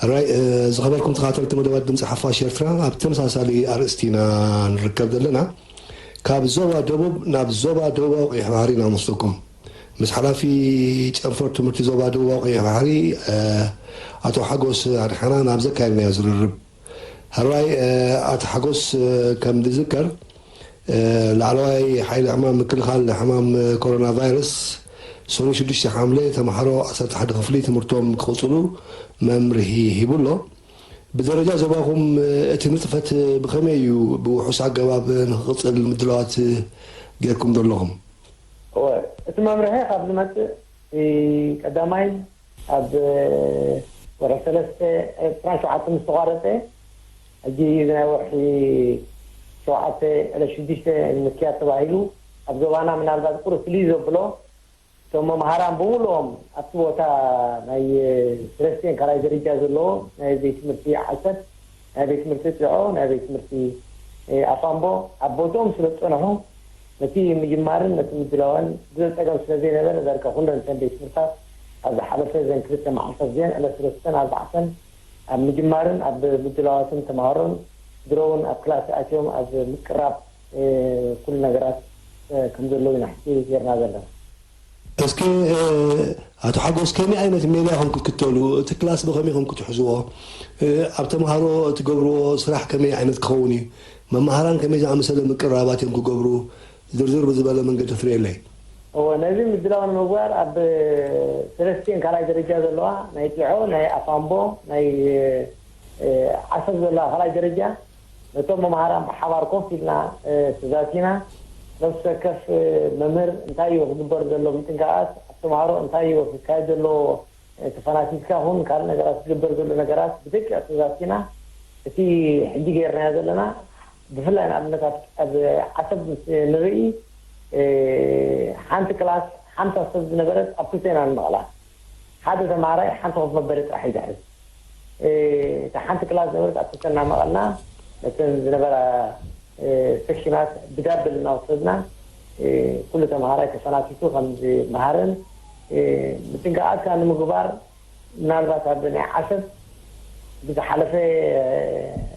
ሕራይ፣ እ፣ ዝኸበርኩም ተኸታተልቲ መደባት ድምፂ ሓፋሽ ኤርትራ፣ ኣብ ተመሳሳሊ ኣርእስቲ ኢና ንርከብ ዘለና። ካብ ዞባ ደቡብ ናብ ዞባ ደቡባዊ ቀይሕ ባሕሪ ኢና ንወስደኩም። ምስ ሓላፊ ጨንፈር ትምህርቲ ዞባ ደቡባዊ ቀይሕ ባሕሪ፣ እ፣ ኣቶ ሓጎስ ኣድሓና ናብ ዘካየድናዮ ዝርርብ። ሕራይ፣ እ፣ ኣቶ ሓጎስ፣ እ፣ ከም ዝዝከር፣ እ፣ ላዕለዋይ ሓይሊ ዕማም ምክልኻል ሕማም ኮሮና ቫይረስ ሰኑይ ሽዱሽተ ሓምለ ተምሃሮ ዓሰርተ ሓደ ክፍሊ ትምህርቶም ክቕጽሉ መምርሂ ሂቡ ኣሎ። ብደረጃ ዞባኹም፣ እ፣ እቲ ንጥፈት ብኸመይ እዩ ብውሑስ ኣገባብ ንክቕጽል ምድላዋት ጌርኩም ዘለኹም? እወ፣ እቲ መምርሒ ካብ ዝመጽእ፣ እ፣ ቀዳማይ ኣብ ወርሒ ሰለስተ፣ እ፣ ዕስራን ሸውዓተን ምስ ተቋረጸ፣ ሕጂ ናይ ወርሒ ሸውዓተ ዕለት ሽዱሽተ ንምክያድ ተባሂሉ፣ ኣብ ዞባና ምናልባት ቁሩብ ፍልይ ዘብሎ፣ እቶም መምሃራን ብምሉኦም ኣብቲ ቦታ ናይ ሰለስቲኤን ካልኣይ ደረጃ ዘለዎ ናይ ቤት ትምህርቲ ዓሰብ፣ ናይ ቤት ትምህርቲ ጢዖ፣ ናይ ቤት ትምህርቲ፣ እ፣ ኣፋምቦ ኣብ ቦትኦም ስለ ዝጸንሑ፣ ነቲ ምጅማርን ነቲ ምድላውን ብዙሕ ጸገም ስለ ዘይነበረ፣ ዳርጋ ኩለን እተን ቤት ትምህርታት ኣብ ዝሓለፈ እዘን ክልተ መዓልታት እዚአን፣ ዕለት ሰለስተን ኣርባዕተን፣ ኣብ ምጅማርን ኣብ ምድላዋትን ተምሃሮን ድሮ እውን ኣብ ክላስ ኣትዮም ኣብ ምቅራብ፣ እ፣ ኩሉ ነገራት፣ እ፣ ከም ዘለዉ ኢና ሕጂ ጌርና ዘለና። እስኪ፣ እ፣ ኣቶ ሓጎስ፣ ከመይ ዓይነት ሜላ ኢኹም ክትክተሉ? እቲ ክላስ ብኸመይ ኢኹም ክትሕዝዎ? እ፣ ኣብ ተምሃሮ እትገብርዎ ስራሕ ከመይ ዓይነት ክኸውን እዩ? መማህራን ከመይ ዝኣመሰለ ምቅርራባት እዮም ክገብሩ? ዝርዝር ብዝበለ መንገዲ ክትርእየለይ። እወ፣ ነዚ ምድላው ንምግባር ኣብ ሰለስቲኤን ካልኣይ ደረጃ ዘለዋ ናይ ጢዖ፣ ናይ ኣፋምቦ፣ ናይ፣ እ፣ ዓሰብ ዘለዋ ካልኣይ ደረጃ ነቶም መምሃራን ብሓባር ኮፍ ኢልና፣ እ፣ ተዛቲና፣ ነፍሲ ወከፍ፣ እ፣ መምህር እንታይ እዩ ክግበር ዘለዎ ምጥንቃቓት፣ ኣብ ተምሃሮ እንታይ እዩ ክካየድ ዘለዎ፣ እ፣ ተፈናቲትካ ኹን ካልእ ነገራት ዝግበር ዘሎ ነገራት ብደቂቕ ተዛቲና፣ እቲ ሕጂ ገይርናዮ ዘለና፣ ብፍላይ ንኣብነት ኣብ፣ ኣብ ዓሰብ ምስ ንርኢ፣ እ፣ ሓንቲ ክላስ ሓምሳ ሰብ ዝነበረት ኣብ ክልተ ኢና ንመቐላ። ሓደ ተምሃራይ ሓንቲ ኮፍ መበሊ ጥራሕ እዩ ዝሕዝ። እ፣ እታ ሓንቲ ክላስ ዝነበረት ኣብ ክልተ እናመቐልና፣ ነተን ዝነበራ፣ እ፣ ሰክሽናት ብዳብል እናወሰድና፣ እ፣ ኩሉ ተምሃራይ ተፈናቲቱ ከም ዝመሃርን፣ እ፣ ምጥንቃቓት ከዓ ንምግባር፣ ምናልባት ኣብ ናይ ዓሰብ ብዝሓለፈ፣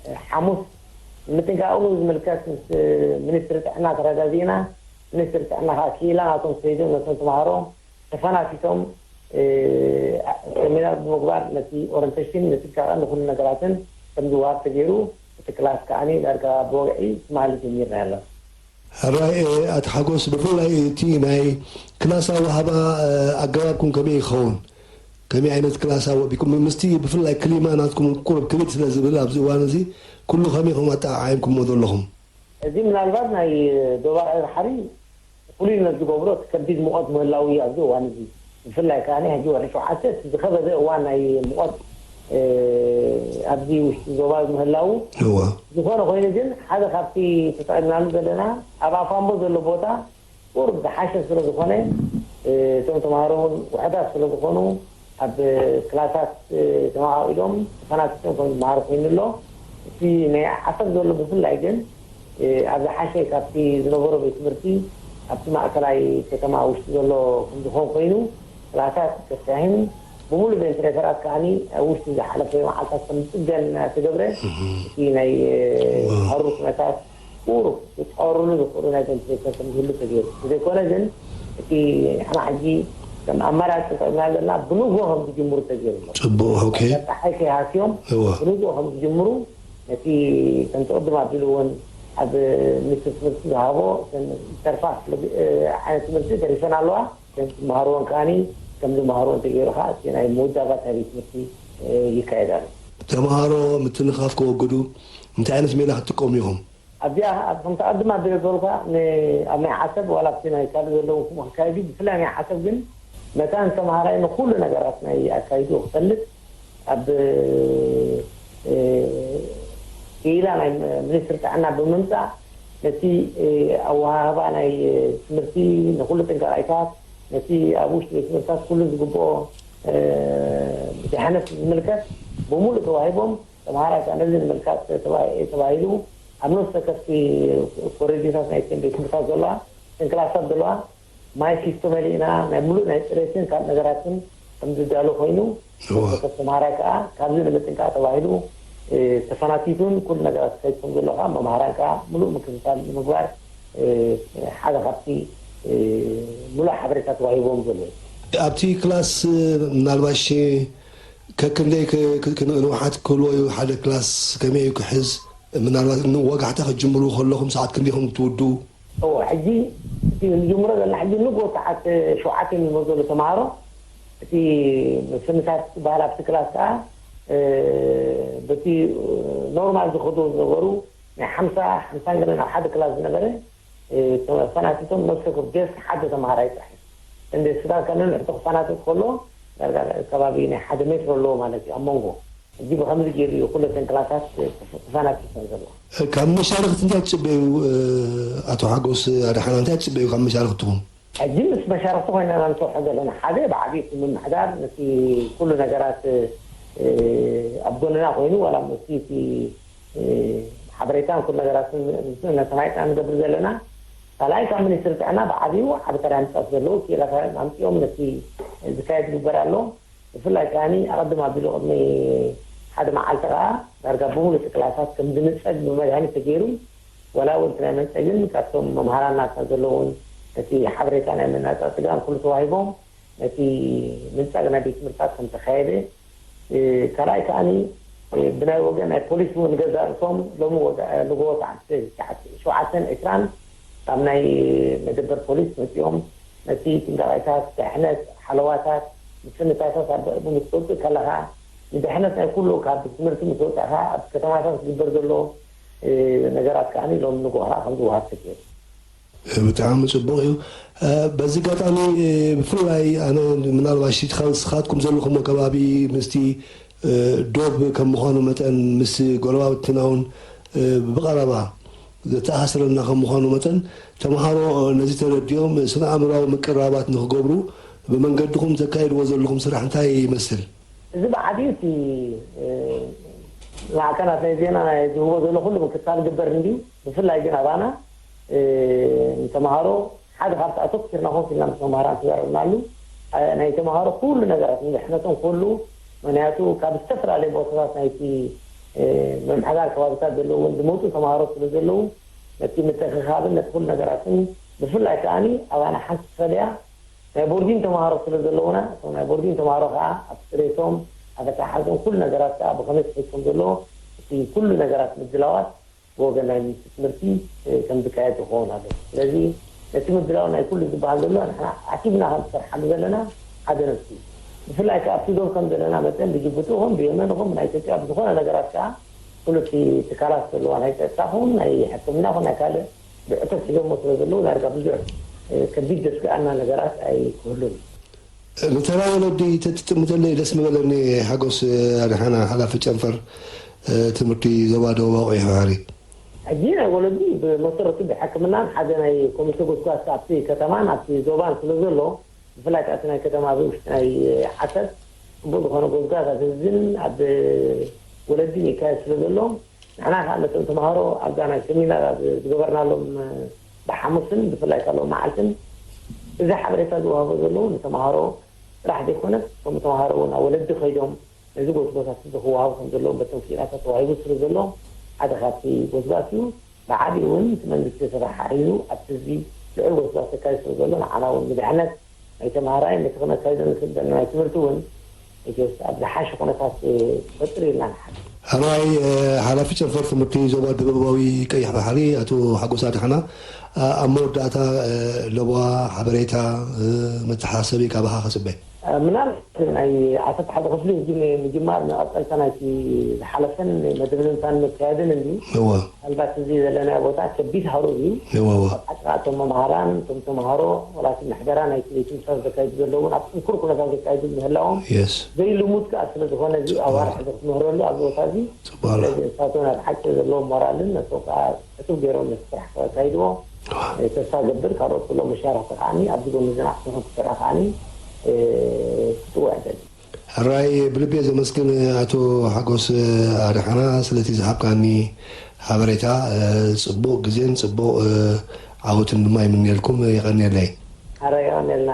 እ፣ ሓሙስ ንምጥንቃቑ ዝምልከት ምስ ሚኒስትሪ ጥዕና ተረዳዲእና፣ ሚኒስትሪ ጥዕና ከዓ ክኢላ ናቶም ሰይዶም ነቶም ተምሃሮ ተፈናቲቶም፣ እ፣ ሴሚናር ብምግባር ነቲ ኦሪንቴሽን፣ ንጥንቃቐን ንኹሉ ነገራትን ከም ዝወሃብ ተገይሩ፣ እቲ ክላስ ከዓኒ ዳርጋ ብወግዒ ትማሊ ጀሚርና ኣለና። ሕራይ፣ እ፣ ኣቲ ሓጎስ፣ ብፍላይ እቲ ናይ ክላስ ኣወሃባ፣ እ፣ ኣገባብኩም ከመይ ይኸውን? ከመይ ዓይነት ክላስ ኣወቢኩም? ምስቲ ብፍላይ ክሊማ ናትኩም ቁሩብ ክብድ ስለ ዝብል ኣብዚ እዋን እዚ፣ ኩሉ ከመይ ኢኹም ኣጠዓዒምኩምዎ ዘለኹም? እዚ ምናልባት ናይ ዶባ ቀይ ባሕሪ ፍሉይነት ዝገብሮ እቲ ከቢድ ሙቐት ምህላው እዩ ኣብዚ እዋን እዚ። ብፍላይ ከኣ ሕጂ ወርሒ ሸውዓተ እቲ ዝኸበደ እዋን ናይ ሙቐት፣ እ፣ ኣብዚ ውሽጢ ዞባ ምህላው፣ እዋ። ዝኾነ ኮይኑ ግን ሓደ ካብቲ ተጠቒምናሉ ዘለና ኣብ ኣፋምቦ ዘሎ ቦታ ቁሩብ ዝሓሸ ስለ ዝኾነ፣ እ፣ እቶም ተምሃሮ እውን ውሑዳት ስለ ዝኾኑ፣ ኣብ ክላሳት፣ እ፣ ተመቓቒሎም ተፈናቲቶም ከም ዝመሃሩ ኮይኑ ኣሎ። እቲ ናይ ዓሰብ ዘሎ ብፍላይ ግን፣ እ፣ ኣብ ዝሓሸ ካብቲ ዝነበሮ ቤት ትምህርቲ ኣብቲ ማእከላይ ከተማ ውሽጢ ዘሎ ከም ዝኾን ኮይኑ፣ ክላሳት ክስሕን ብምሉእ ቬንትሬተራት ከዓኒ ኣብ ውሽጢ ዝሓለፈ መዓልታት ከም ዝጽገን እናተገብረ፣ እህ። እቲ ናይ፣ እ፣ ዋው። ሃሩር ኩነታት ቁሩብ ክጻወሩሉ ዝኽእሉ ናይ ቬንትሌተር ከም ዝህሉ ተገይሩ። እንተዘይኮነ ግን፣ እቲ ንሕና ሕጂ ከም ኣማራጺ ተጠቒምና ዘለና ብንግሆ ከም ዝጅምሩ ተገይሩ ኣሎ። ጽቡቕ፣ ኦኬ። ጸሓይ ከይሃስዮም እወ። ብንግሆ ከም ዝጅምሩ፣ ነቲ ከምቲ ቅድም ኣቢሉ እውን ኣብ ሚኒስትሪ ትምህርቲ ዝሃቦ እተን ዝተርፋ ክፍሊ፣ እ፣ ዓይነት ትምህርቲ ተሪፈን ኣለዋ። ከም ዝመሃርዎን ከዓኒ ከም ዝመሃርዎን ተገይሩ ከኣ እቲ ናይ ምውዳባት ናይ ቤት ትምህርቲ፣ እ፣ ይካየድ ኣሎ። ተምሃሮ ምትንኻፍ ከወግዱ እንታይ ዓይነት ሜላ ክትጥቀሙ ኢኹም? ኣብዚኣ ኣብ ከምቲ ኣድማ ኣቢለ ዝበልካ ን-፣ ኣብ ናይ ዓሰብ ዋላ ኣብቲ ናይ ካልእ ዘለዉ ክካየዱ፣ ብፍላይ ናይ ዓሰብ ግን መታን ተምሃራይ ንኹሉ ነገራት ናይ ኣካይዱ ክፈልጥ ኣብ፣ እ፣ ክኢላ ናይ ሚኒስትሪ ጥዕና ብምምጻእ ነቲ፣ እ፣ ኣወሃህባ ናይ ትምህርቲ ንኹሉ ጥንቃቄታት ነቲ ኣብ ውሽጢ ቤት ትምህርታት ኩሉ ዝግብኦ፣ እ፣ ድሕነት ዝምልከት ብምሉእ ተዋሂቦም ተምሃራይ ከኣ ነዚ ንምልካት ተባሂ-፣ ተባሂሉ ኣብ ነፍሲ ወከፍቲ ኮረጅታት ናይ ቤት ትምህርታት ዘለዋ፣ እተን ክላሳት ዘለዋ ማይ ፊስቶ መሊእና ናይ ምሉእ ናይ ጽሬትን ካልእ ነገራትን ከም ዝዳሎ ኮይኑ፣ እወ። ወከፍ ተምሃራይ ከኣ ካብዚ ንምጥንቃቕ ተባሂሉ፣ እ፣ ተፈናቲቱን ኩሉ ነገራት ዝኸይድ ከም ዘሎ ከኣ መምሃራን ከኣ ምሉእ ምክትታል ንምግባር፣ እ፣ ሓደ ካብቲ፣ እ፣ ምሉእ ሓበሬታ ተዋሂቦም ዘሎ እዩ። ኣብቲ ክላስ ምናልባሽ ከክንደይ ክ-፣ ክ-፣ ክ-፣ ንውሓት ክህልዎ እዩ? ሓደ ክላስ ከመይ እዩ ክሕዝ? ምናልባት ን-፣ ወጋሕታ ክትጅምሩ ከለኹም ሰዓት ክንደይ ኢኹም ትውድኡ? እዎ፣ ሕጂ እቲ ንጅምሮ ዘለና ሕጂ ንግሆ ሰዓት ሸውዓተ እዮም ዝመዘሉ ተምሃሮ። እቲ ምስንታት ዝበሃል ኣብቲ ክላስ ከኣ፣ እ፣ በቲ ኖርማል ዝኸዱ ዝነበሩ ናይ ሓምሳ፣ ሓምሳን ገለን ኣብ ሓደ ክላስ ዝነበረ፣ እ፣ ተፈናቲቶም ነፍሲ ወከፍ ዴስክ ሓደ ተምሃራይ ጥራሕ እዩ። እንደ ስታት ከነን ሕቶ ክፈናትት ከሎ ዳርጋ ከባቢ ናይ ሓደ ሜትሮ ኣለዎ ማለት እዩ ኣብ መንጎ። ሕጂ ብኸምዚ ገይሩ እዩ ኩለተን ክላሳት ተፈናቲተን ዘለዋ። ካብ መሻርኽቲ እንታይ ትጽበዩ? ኣቶ ሓጎስ ኣድሓና፣ እንታይ ትጽበዩ ካብ መሻርኽትኹም? ሕጂ ምስ መሻርኽቲ ኮይና ኢና ንሰርሖ ዘለና። ሓደ ብዓብዪ እቲ ምምሕዳር ነቲ ኩሉ ነገራት፣ እ፣ ኣብ ጎንና ኮይኑ ዋላ ምስቲ እቲ፣ እ፣ ሓበሬታን ኩሉ ነገራትን ነተማይጣ ንገብር ዘለና። ካልኣይ ካብ ሚኒስትሪ ጥዕና ብዓብዩ ዓቢ ተራ ምጻት ዘለዎ ክኢላታት ኣምጺኦም ነቲ ዝካየድ ግበር ኣሎ። ብፍላይ ከኣኒ ኣቐድም ኣቢሉ ቅድሚ ሓደ መዓልቲ ከኣ ዳርጋ ብምሉእ እቲ ክላሳት ከም ዝንጸግ ብመድሃኒት ተገይሩ፣ ዋላ እውን እቲ ናይ መንጸግን ካብቶም መምሃራን ናትና ዘለውን እቲ ሓበሬታ ናይ መናጻጽጋን ኩሉ ተዋሂቦም ነቲ ምንጻግ ናይ ቤት ትምህርትታት ከም ተኻየደ፣ እ፣ ካልኣይ ከኣኒ፣ እ፣ ብናይ ወገን ናይ ፖሊስ እውን ገዛእ ርእሶም ሎሚ ወደ-፣ ንግሆ ሰዓት ትሽዓተ፣ ሸውዓተን ዕስራን ካብ ናይ መደበር ፖሊስ መጺኦም ነቲ ጥንቃቄታት፣ ድሕነት፣ ሓለዋታት፣ ምስንታታት ኣብ ምስ ትወጽእ ከለኻ ንድሕነት ናይ ኩሉ ካብ ትምህርቲ ምስ ወጻእካ ኣብ ከተማታት ዝግበር ዘሎ፣ እ፣ ነገራት ከኣ ሎሚ ንግሆ ከም ዝወሃብ ተገይሩ። ብጣዕሚ ጽቡቕ እዩ። እ፣ በዚ ኣጋጣሚ፣ እ፣ ብፍላይ ኣነ ምናልባት ሽትኻ ንስኻትኩም ዘለኹምዎ ከባቢ ምስቲ፣ እ፣ ዶብ ከም ምዃኑ መጠን ምስ ጎረባብትና እውን፣ እ፣ ብቐረባ ዘተኣሳስረና ከም ምዃኑ መጠን፣ ተምሃሮ ነዚ ተረዲኦም ስነ ኣእምሮኣዊ ምቅርራባት ንኽገብሩ ብመንገድኹም ተካይድዎ ዘለኹም ስራሕ እንታይ ይመስል? እዚ ብዓብዩ እቲ፣ እ፣ ማዕከናት ናይ ዜና ናይ ዝህቦ ዘሎ ኩሉ ምክትታል ግበር እንድዩ። ብፍላይ ግን ኣባና፣ እ፣ ንተምሃሮ ሓደ ካብቲ ኣተኲርና ኮፍ ኢልና ምስ መምሃራን ተዛረብናሉ፣ እ፣ ናይ ተምሃሮ ኩሉ ነገራት ንድሕነቶም ኩሉ፣ ምኽንያቱ ካብ ዝተፈላለዩ ቦታታት ናይቲ፣ እ፣ ምምሕዳር ከባቢታት ዘለዉ እውን ዝመጹ ተምሃሮ ስለ ዘለዉ፣ ነቲ ምትእኽኻብን ነቲ ኩሉ ነገራትን ብፍላይ ከኣኒ ኣባና ሓንቲ ትፈልያ ናይ ቦርዲን ተምሃሮ ስለ ዘለዉና፣ እቶም ናይ ቦርዲን ተምሃሮ ከኣ ኣብ ጽሬቶም፣ ኣብ ኣተሓሕዞም ኩሉ ነገራት ከኣ ብኸመይ ክኸይድ ከም ዘለዎ እቲ ኩሉ ነገራት ምድላዋት ብወገን ናይ ሚኒስትሪ ትምህርቲ፣ እ፣ ከም ዝካየድ ዝኸውን ኣሎ። ስለዚ ነቲ ምድላው ናይ ኩሉ ዝበሃል ዘሎ ንሕና ዓቲብና ከም ዝሰርሓሉ ዘለና ሓደ ነጥቢ እዩ። ብፍላይ ከኣ ኣብቲ ዶብ ከም ዘለና መጠን ብጅቡቲ ይኹን ብየመን ይኹን ብናይ ኢትዮጵያ ብዝኾነ ነገራት ከኣ ኩሉ እቲ ትካላት ዘለዋ ናይ ጸጥታ ይኹን ናይ ሕክምና ይኹን ናይ ካልእ ብዕቱብ ሒዞሞ ስለ ዘለዉ ዳርጋ ብዙሕ፣ እ፣ ከቢድ ዘስግኣና ነገራት ኣይክህሉን እዩ። ንተራ ወለዲ ተትጥምተለይ ደስ ምበለኒ። ሓጎስ ኣድሓና፣ ሓላፊ ጨንፈር፣ እ፣ ትምህርቲ ዞባ ደቡባዊ ቀይሕ ባሕሪ። ሕጂ ናይ ወለዲ ብመሰረቱ ብሕክምናን ሓደ ናይ ኮሚቴ ጎስጓስ ኣብቲ ከተማን ኣብቲ ዞባን ስለ ዘሎ፣ ብፍላይ ከኣ እቲ ናይ ከተማ ኣብ ውሽጢ ናይ ዓሰብ ጽቡቕ ዝኾነ ጎስጓስ ኣብ ህዝብን ኣብ ወለድን ይካየድ ስለ ዘሎ፣ ንሕና ከኣ ነቶም ተምሃሮ ኣብዛ ናይ ሰሚናር ኣብ ዝገበርናሎም፣ እ፣ ብሓሙስን ብፍላይ ከኣ ሎም መዓልትን እዚ ሓበሬታ ዝወሃቦ ዘለዉ ንተምሃሮ ጥራሕ ዘይኮነስ፣ እቶም ተምሃሮ እውን ናብ ወለዲ ከይዶም ነዚ ጎስጓሳት እዚ ክወሃቡ ከም ዘለዎም በቶም ክኢላታት ተዋሂቡ ስለ ዘሎ፣ ሓደ ካብቲ ጎስጓስ እዩ። ብዓቢኡ እውን እቲ መንግስቲ ተተሓሒዙ ኣብቲ ህዝቢ ልዑል ጎስጓስ ዘካይድ ስለ ዘሎ፣ ንዓና እውን ንድሕነት ናይ ተምሃራይን ነቲ ክነካይዶ ንኽእል ዘለና ናይ ትምህርቲ እውን ኢትዮጵያ ኣብ ዝሓሸ ኩነታት ክፈጥር ኢልና ንሓስብ። ሕራይ፣ እ፣ ሓላፊ ጨንፈር ትምህርቲ ዞባ ደቡባዊ ቀይሕ ባሕሪ ኣቶ ሓጎስ ኣድሓና፣ እ፣ ኣብ መወዳእታ፣ እ፣ ለበዋ ሓበሬታ፣ እ፣ መተሓሳሰቢ ካባኻ ክጽበ። ምናልባት ናይ ዓሰርተ ሓደ ክፍሊ ሕጂ ምጅማር መቐፀልታ ናይቲ ዝሓለፈን መደብንታን መካየድን እንዲ እወ ምናልባት እዚ ዘለናዮ ቦታ ከቢድ ሃሩር እዩ። እወ እወ ኣጥቃቶም መምሃራን እቶም ተምሃሮ ወላቲ ምሕደራ ናይቲ ቤት ትምህርቲ ዘካይዱ ዘለውን ኣብ ጥንኩር ኩነታት ዘካይዱ ምህላዎም የስ ዘይልሙድ ከዓ ስለ ዝኾነ እዚ ኣዋርሕ ዘክምህረሉ ኣብዚ ቦታ እዚ ፅባላ ስለዚ ንሳቶም ናይ ብሓቂ ዘለዎም ሞራልን ነቶም ከዓ ዕቱብ ገይሮም ነቲ ስራሕ ከካይድዎ ተስፋ ገብር። ካልኦት ኩሎም መሻርክቲ ከዓኒ ኣብዚ ጎኒ ዝናዕስኑ ክስራ ከዓኒ ክፅውዕ ደሊ። ሕራይ ብልቤ ዘመስግን ኣቶ ሓጎስ ኣድሓና ስለቲ ዝሃብካኒ ሓበሬታ። ፅቡቕ ግዜን ፅቡቕ ዓወትን ድማ ይምንየልኩም። የቐንየለይ። ኣረ የቐንየልና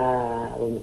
ሩሚ።